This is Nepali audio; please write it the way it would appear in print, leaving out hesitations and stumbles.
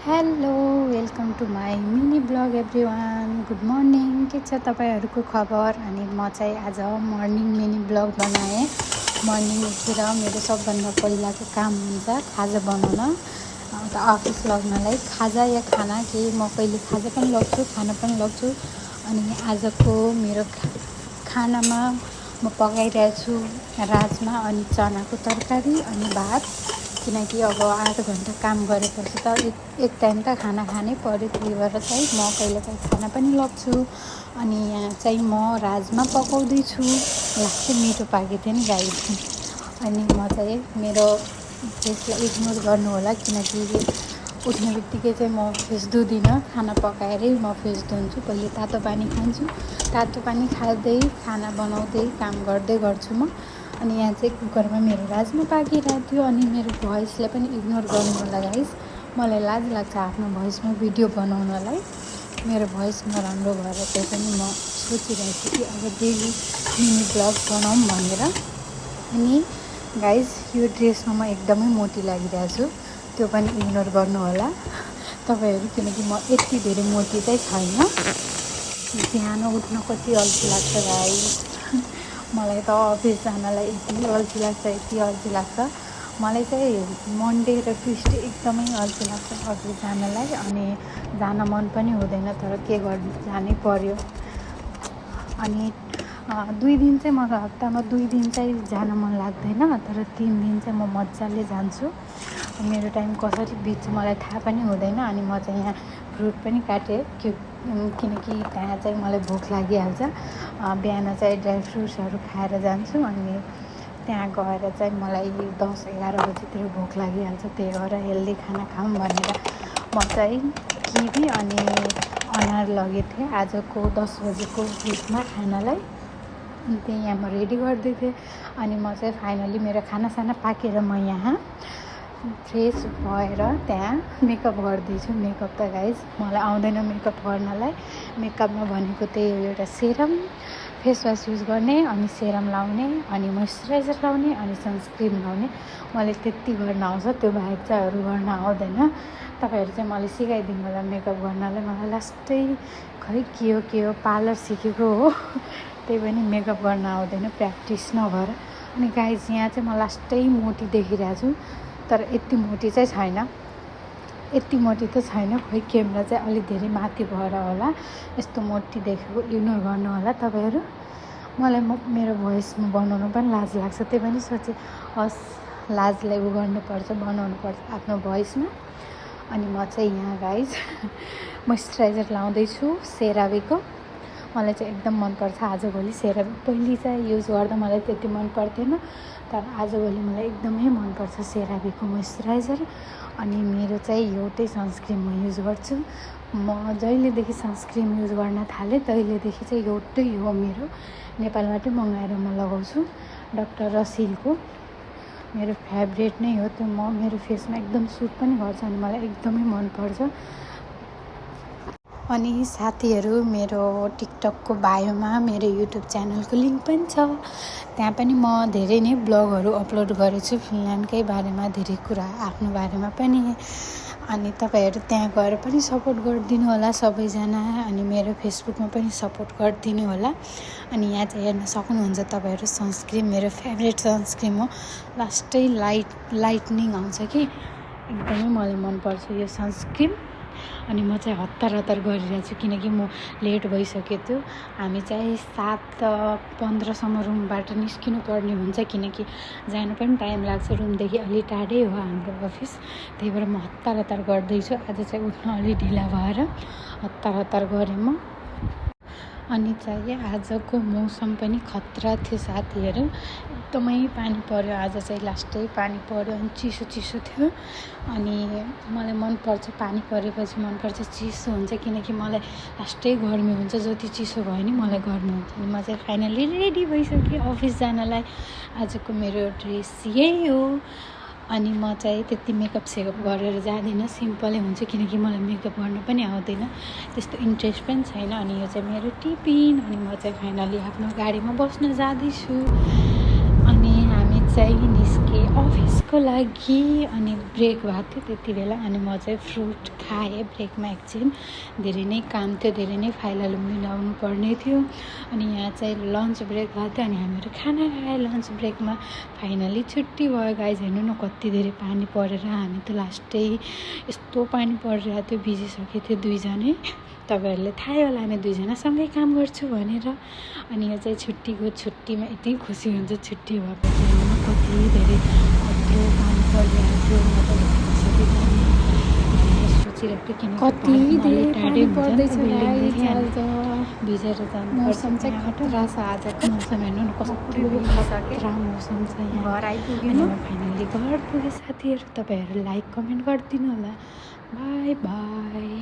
Hello welcome to my mini blog everyone. Good morning. के छ तपाईँहरूको खबर? अनि म चाहिँ आज मर्निङ मिनी ब्लग बनाएँ। मर्निङ उठेर मेरो सबभन्दा पहिलाको काम हुन्छ खाजा बनाउन, अन्त अफिस लग्नलाई खाजा या खाना केही म कहिले खाजा पनि लग्छु खाना पनि लग्छु। अनि आजको मेरो खानामा म पकाइरहेको छु राजमा अनि चनाको तरकारी अनि भात, किनकि अब 8 घन्टा काम गरेपछि त एक टाइम त खाना खानै पर्यो। त्यही भएर चाहिँ म कहिलेकाहीँ खाना पनि लग्छु। अनि यहाँ चाहिँ म राजमा पकाउँदैछु। लास्टै मिठो पाकेको थियो नि गाइस। अनि म चाहिँ मेरो फेसलाई इग्नोर गर्नु होला, किनकि उठ्ने बित्तिकै चाहिँ म फेस धुँदिनँ। खाना पकाएरै म फेस धुन्छु। पहिले तातो पानी खान्छु, तातो पानी खाँदै खाना बनाउँदै काम गर्दै गर्छु म। अनि यहाँ चाहिँ कुकरमा मेरो राजमा पाकिरहेको थियो। अनि मेरो भोइसलाई पनि इग्नोर गर्नु होला गाइस। मलाई लाज लाग्छ आफ्नो भोइसमा भिडियो बनाउनलाई। मेरो भोइस नराम्रो भएर त्यही पनि म सोचिरहेको छु कि अब डेली मिनी ब्लग बनाऊँ भनेर। अनि गाइस यो ड्रेसमा म एकदमै मोटी लागिरहेको छु, त्यो पनि इग्नोर गर्नु होला तपाईँहरू, किनकि म यति धेरै मोटी चाहिँ छैन। बिहान उठ्न कति अल्छी लाग्छ गाइस। मलाई त अफिस जानलाई यति अल्छी लाग्छ। मलाई चाहिँ मन्डे र ट्युसडे एकदमै अल्छी लाग्छ अफिस जानलाई। अनि जान मन पनि हुँदैन, तर के गर्नु जानै पर्यो। अनि 2 दिन चाहिँ मलाई हप्तामा 2 दिन चाहिँ जान मन लाग्दैन, तर 3 दिन चाहिँ म मजाले जान्छु। मेरो टाइम कसरी बित्छ मलाई थाहा पनि हुँदैन। अनि म चाहिँ यहाँ फ्रुट पनि काटेँ किनकि त्यहाँ चाहिँ मलाई भोक लागिहाल्छ। बिहान चाहिँ ड्राई फ्रुट्सहरू खाएर जान्छु। अनि त्यहाँ गएर चाहिँ मलाई 10-11 बजीतिर भोक लागिहाल्छ। त्यही भएर हेल्दी खाना खाऊँ भनेर म चाहिँ किवी अनि अनार लगेको थिएँ आजको 10 बजेको रुटमा खानालाई। अनि त्यही यहाँ म रेडी गर्दै थिएँ। अनि म चाहिँ फाइनली मेरो खानासाना पाकेर म यहाँ फ्रेस भएर त्यहाँ मेकअप गर्दैछु। मेकअप त गाइज मलाई आउँदैन मेकअप गर्नलाई। मेकअपमा भनेको त्यही एउटा सेरम, फेसवास युज गर्ने, अनि सेरम लाउने, अनि मोइस्चराइजर लाउने, अनि सनस्क्रिन लाउने। मलाई त्यति गर्न आउँछ, त्यो बाहेक चाहिँ अरू गर्न आउँदैन। तपाईँहरू चाहिँ मलाई सिकाइदिनु होला मेकअप गर्नलाई। मलाई लास्टै खै के हो पार्लर सिकेको हो त्यही पनि मेकअप गर्न आउँदैन प्र्याक्टिस नभएर। अनि गाइज यहाँ चाहिँ म लास्टै मोटी देखिरहेको छु, तर यति मोटी चाहिँ छैन। यति मोटी त छैन, खोइ क्यामेरा चाहिँ अलिक धेरै माथि भएर होला यस्तो मोटी देखेको। इग्नोर गर्नु होला तपाईँहरू। मलाई मेरो भोइसमा बनाउनु पनि लाज लाग्छ, त्यही पनि सोचेँ हस् लाजलाई गर्नुपर्छ, बनाउनुपर्छ आफ्नो भोइसमा। अनि म चाहिँ यहाँ गाइज मोइस्चराइजर लाउँदैछु सेरावीको। मलाई चाहिँ एकदम मनपर्छ आजभोलि सेरावी। पहिले चाहिँ युज गर्दा मलाई त्यति मन पर्थेन, तर आजभोलि मलाई एकदमै मनपर्छ सेरावीको मोइस्चराइजर। अनि मेरो चाहिँ एउटै सनस्क्रिन म युज गर्छु। म जहिलेदेखि सनस्क्रिन युज गर्न थालेँ तहिलेदेखि चाहिँ एउटै हो मेरो, नेपालबाटै मगाएर म लगाउँछु, डक्टर रसिलको। मेरो फेभरेट नै हो त्यो। मेरो फेसमा एकदम सुट पनि गर्छ अनि मलाई एकदमै मनपर्छ। अनि साथीहरू मेरो टिकटकको बायोमा मेरो युट्युब च्यानलको लिङ्क पनि छ। त्यहाँ पनि म धेरै नै ब्लगहरू अपलोड गरेको छु फिनल्यान्डकै बारेमा, धेरै कुरा आफ्नो बारेमा पनि। अनि तपाईँहरू त्यहाँ गएर पनि सपोर्ट गरिदिनु होला सबैजना। अनि मेरो फेसबुकमा पनि सपोर्ट गरिदिनु होला। अनि यहाँ चाहिँ हेर्न सक्नुहुन्छ तपाईँहरू सनस्क्रिन, मेरो फेभरेट सनस्क्रिन हो। लास्टै लाइटनिङ आउँछ कि एकदमै मलाई मनपर्छ यो सनस्क्रिन। अनि म चाहिँ हतार गरिरहेको छु किनकि म लेट भइसकेको थियो। हामी चाहिँ 7:15सम्म रुमबाट निस्किनु पर्ने हुन्छ, किनकि जानु पनि टाइम लाग्छ। रुमदेखि अलि टाढै हो हाम्रो अफिस, त्यही भएर म हतार गर्दैछु। आज चाहिँ उठ्न अलि ढिला भएर हतार गरेँ म। अनि चाहिँ आजको मौसम पनि खतरा थियो साथीहरू, एकदमै पानी पर्यो आज चाहिँ। लास्टै पानी पर्यो अनि चिसो थियो। अनि मलाई मनपर्छ पानी परेपछि मनपर्छ चिसो हुन्छ, किनकि मलाई लास्टै गर्मी हुन्छ। जति चिसो भयो नि मलाई गर्मी हुन्छ। अनि म चाहिँ फाइनली रेडी भइसकेँ अफिस जानलाई। आजको मेरो ड्रेस यही हो। अनि म चाहिँ त्यति मेकअप सेकअप गरेर जाँदिनँ, सिम्पलै हुन्छ, किनकि मलाई मेकअप गर्न पनि आउँदैन, त्यस्तो इन्ट्रेस्ट पनि छैन। अनि यो चाहिँ मेरो टिफिन। अनि म चाहिँ फाइनली आफ्नो गाडीमा बस्न जाँदैछु। अनि हामी चाहिँ निस्केँ अफिसको लागि अनि ब्रेक भएको थियो त्यति बेला अनि म चाहिँ फ्रुट खाएँ ब्रेकमा एकछिन धेरै नै काम थियो धेरै नै फाइलहरू मिलाउनु पर्ने थियो अनि यहाँ चाहिँ लन्च ब्रेक भएको थियो अनि हामीहरू खाना खाएँ लन्च ब्रेकमा फाइनली छुट्टी भयो गाइज हेर्नु न कति धेरै पानी परेर हामी त लास्टै यस्तो पानी परिरहेको थियो भिजिसकेको थियो दुईजनै तपाईँहरूले थाहै होला हामी दुईजना सँगै काम गर्छु भनेर अनि यो चाहिँ छुट्टीमा यति खुसी हुन्छ छुट्टी भएपछि हेर्नु कति धेरै कत्रो पानी परिरहेको थियो म त सोचिरहेको थिएँ किनकि कति धेरै टाढै पर्दैछ भिजेर जानु मौसम चाहिँ खतरा छ आजको मौसम हेर्नु न कस्तो खतरा मौसम छ यहाँ घर आइपुग्यो अनि म फाइनली घर पुगेँ साथीहरू तपाईँहरू लाइक कमेन्ट गरिदिनु होला बाई बाई।